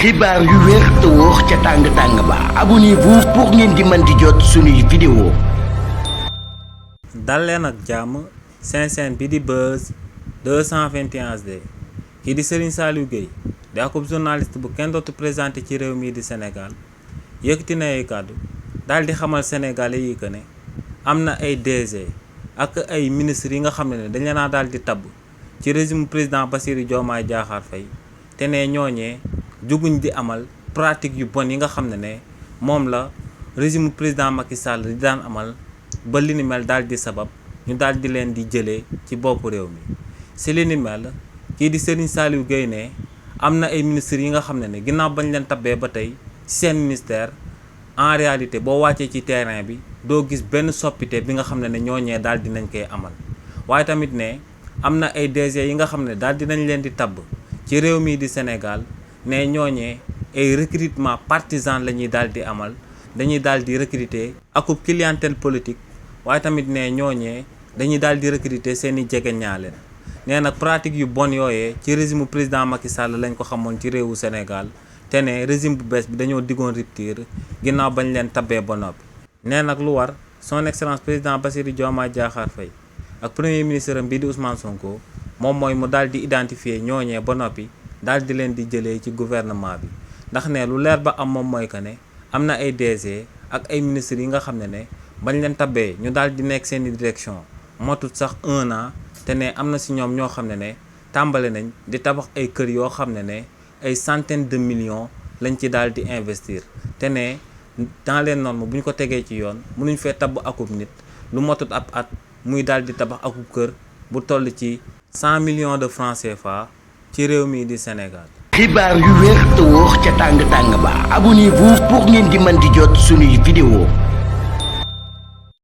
xibaar yu wér te wóor ca tàng-tàng ba abonnez-vous pour ngeen di mën di jot suñuy vidéo. dal leen ak jàmm seen chaîne bi di Buzz 221HD kii di Serigne Saliou Gueye di akub journaliste bu kenn dootu présenté ci réew mii di Sénégal yëkkati na ay kàddu daal di xamal sénégalais yi que ne am na ay DG ak ay ministres yi nga xam ne dañ leen a daal di tabb ci régime président Bassirou Diomaye Diakhar Faye te ne ñooñee juguñ di amal pratique yu bon yi nga xam ne moom la régime président Macky Sall di daan amal ba li ni mel daal di sabab ñu daal di leen di jëlee ci boppu réew mi si li ni mel kii di Serigne Saliou Gueye ne am na ay ministres yi nga xam ne ginnaaw bañ leen tabbee ba tey seen ministère en réalité boo wàccee ci terrain bi doo gis benn soppite bi nga xam ne ñooñee daal di nañ koy amal waaye tamit ne am na ay DG yi nga xam ne daal di nañ leen di tabb ci réew mii di Sénégal ne ñooñee ay recrutement partisan la ñuy daal di amal dañuy daal di recruter akub clientèle politique waaye tamit ne ñooñee dañuy daal di recruter seen i jegeñaale nee nag pratique yu bon yooyee ci régime président Macky Sall lañ ko xamoon ci réewu Sénégal te ne régime bu bees bi dañoo diggoon rupture ginnaaw bañ leen tabbee ba noppi. nee nag lu war son excellence président Bassirou Diomaye Diakhar Faye ak premier ministre am bii di Ousmane Sonko moom mooy mu daal di identifier ñooñee ba noppi daal di leen di jëlee ci gouvernement bi ndax ne lu leer ba am moom mooy que ne am na ay DG ak ay ministres yi nga xam ne bañ leen tabbee ñu daal di nekk seeni direction motut sax 1 an te ne am na si ñoom ñoo xam ne tàmbale nañ di tabax ay kër yoo xam ne ay centaines de millions lañ ci daal di investir te ne dans les normes bu ñu ko tegee ci yoon mënuñ fee tabb akub nit lu motut ab at muy daal di tabax akub kër bu toll ci 100 millions de francs CFA ci réew mii di Sénégal. xibaar yu wér te wóor ca tàng-tàng ba abonnez-vous pour ngeen di mën di jot suñuy vidéo.